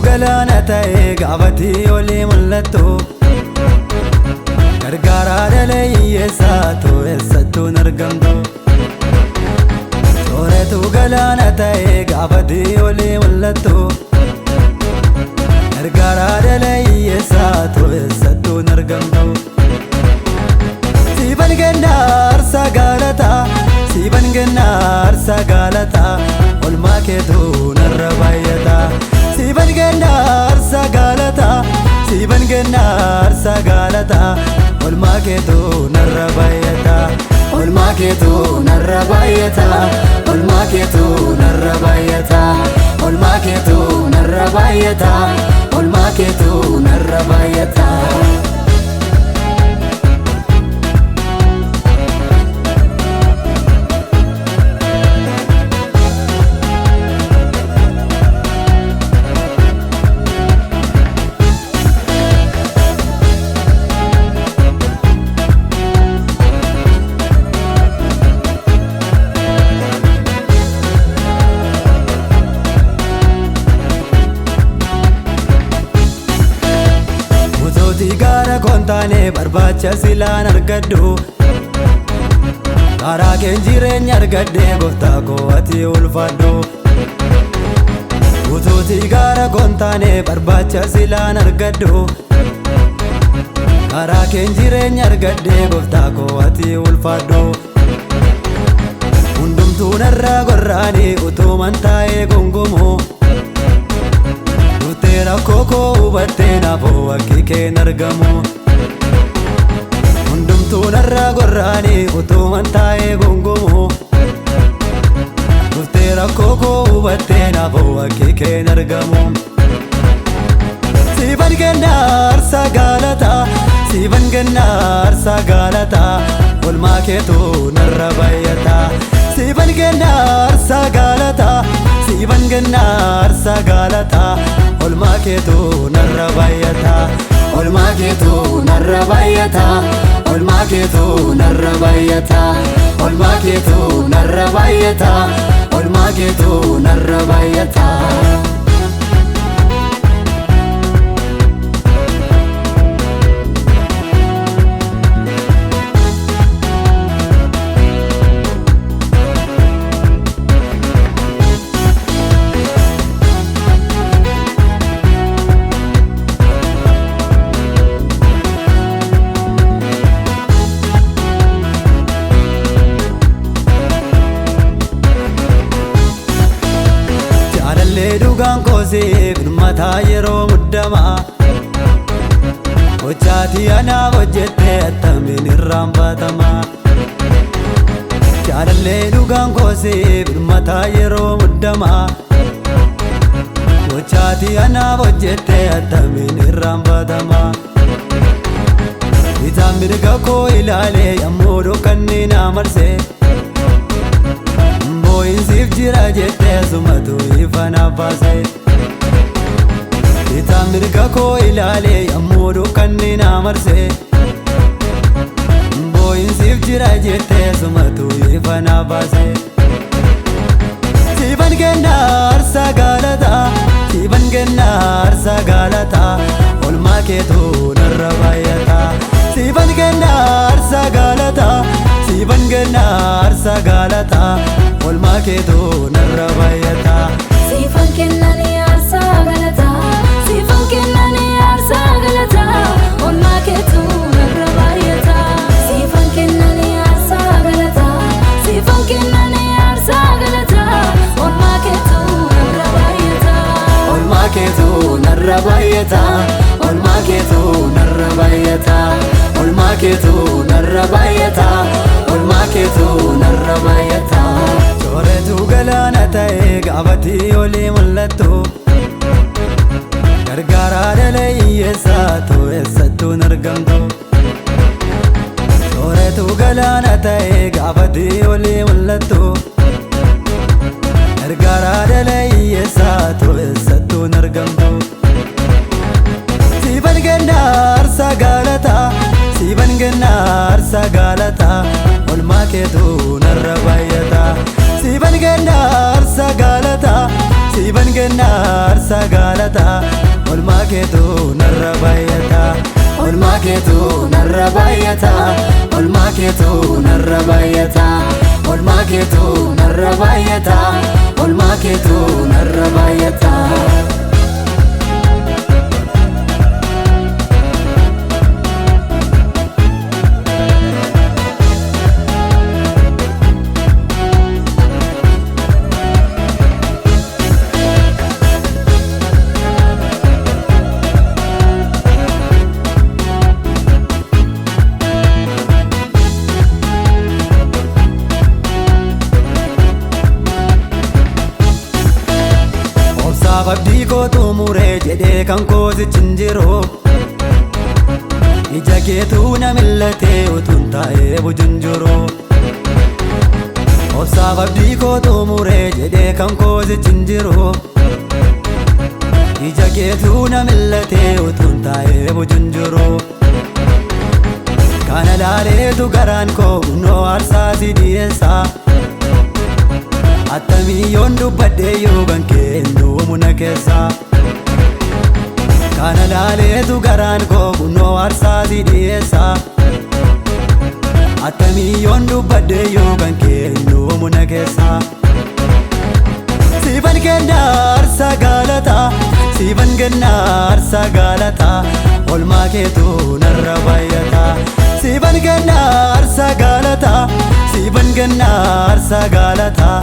Galaana ta'ee gaafatii olii mul'attu gargaaraa dhala hiyyeessaatu eessattuu hin argamtu. Sooretu galaana ta'ee gaafatii olii mul'attu gargaaraa dhala hiyyeessaatu eessattuu hin argamtu. Siifan kennaa aarsaa galataa, siifan kennaa aarsaa galataa, olmaa keetu narra baay'ata. Siifan kennaa aarsaa galataa, siifan kennaa aarsaa galataa, olmaa keetu narra baay'ata. Olmaa keetu narra baay'ata, olmaa keetu narra baay'ata, olmaa keetu narra baay'ata, olmaa keetu narra baay'ata. Utuutii gaara kontaanee barbaacha silaan argadhu, karaa keen jireenya argadhee gooftaa koo ati ulfaadhu. Utuutii gaara kontaanee barbaacha silaan argadhu, karaa keen jireenya argadhee gooftaa koo ati ulfaadhu. Hundumtuu narraa gorraanii utuuman taa'ee gongomoo, dhuftee rakkoo koo hubattee naafoo akki keen argamu. Hundumtuu narraa gorraanii utuuman taa'ee gongomoo, dhuftee rakkoo koo hubattee naafoo akki keen argamu. Siifan kennaa aarsaa galataa, siifan kennaa aarsaa galataa, olmaa keetu narra baay'ata. Siifan kennaa aarsaa galataa, siifan kennaa aarsaa galataa, olmaa keetu narra baay'ata. Olmaa keetu narra baay'ata, olmaa keetu narra baay'ata, olmaa keetu narra baay'ata, olmaa keetu narra baay'ata. Jaalallee dhugaan koosiif mataa yeroo muddamaa, gochaatii anaaf hojjettee attamiin irraanfatama. Jaalallee dhugaan koosiif mataa yeroo muddamaa, gochaatii anaaf hojjettee attamiin irraanfatama. Bitaan mirga koo ilaalee yommuu dukkanni na marsee, boo'insiif jira jettee sumatu ifa naaf baase. Bitaan mirga koo ilaalee yommuu dukkanni na marsee, boo'insiif jira jettee sumatu ifa naaf baase. Siifan kennaa aarsaa galataa, siifan kennaa aarsaa galataa, olmaa keetu narra baay'ata. Siifan kennaa aarsaa galataa, siifan kennaa aarsaa galataa, olmaa keetu narra baay'ata. Siifan kennanii aarsaa galataa, siifan kennanii aarsaa galataa, olmaa keetu narra baay'ata. Siifan kennanii aarsaa galataa, siifan kennanii aarsaa galataa, olmaa keetu narra baay'ata. Olmaa keetu narra baay'ata, olmaa keetu narra baay'ata, olmaa keetu narra baay'ata, olmaa keetu narra baay'ata. Sooretu galaana ta'ee gaafatii olii mul'attu, gargaaraa dhala hiyyeessaatu eessattuu hin argamtu. Sooretu galaana ta'ee gaafatii olii mul'attu, gargaaraa dhala hiyyeessaatu eessattuu hin argamtu. Siifan kennaa aarsaa galataa, siifan kennaa aarsaa galataa, olmaa keetu narra baay'ata. Siifan kennaa aarsaa galataa, siifan kennaa kenna aarsaa galataa Olmaa keetu narra baay'ata Olmaa keetu narra baay'ata Olmaa keetu narra baay'ata Olmaa keetu narra baay'ata Olmaa keetu narra baay'ata. Obsaaf abdii koo xumuree jedhee kan koosichi hin jiru. Ija keetu na mil'atee utuun taa'ee bujunjuru. Obsaaf abdii koo xumuree jedhee kan koosichi hin jiru. Ija keetu na mil'atee utuun taa'ee bujunjuru. Kana laaleetu garaan koo kunoo aarsaa si dhiyeessaa. Attamii yoon dubbadhee yoo kan kennu muna keessa. Kana laaleetu garaan koo kunoo aarsaa si dhiyeessa. Attamii yoon dubbadhee yoo kan kennu muna keessa. Siifan kenna aarsaa galataa Siifan kenna aarsaa galataa Olmaa keetu narra baay'ata. Siifan kenna aarsaa galataa Siifan kenna aarsaa galataa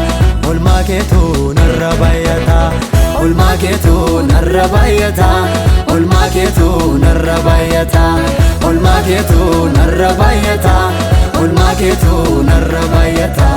Olmaa keetu narra baay'ata. Olmaa keetu narra baay'ata Olmaa keetu narra baay'ata Olmaa keetu narra baay'ata Olmaa keetu narra baay'ata.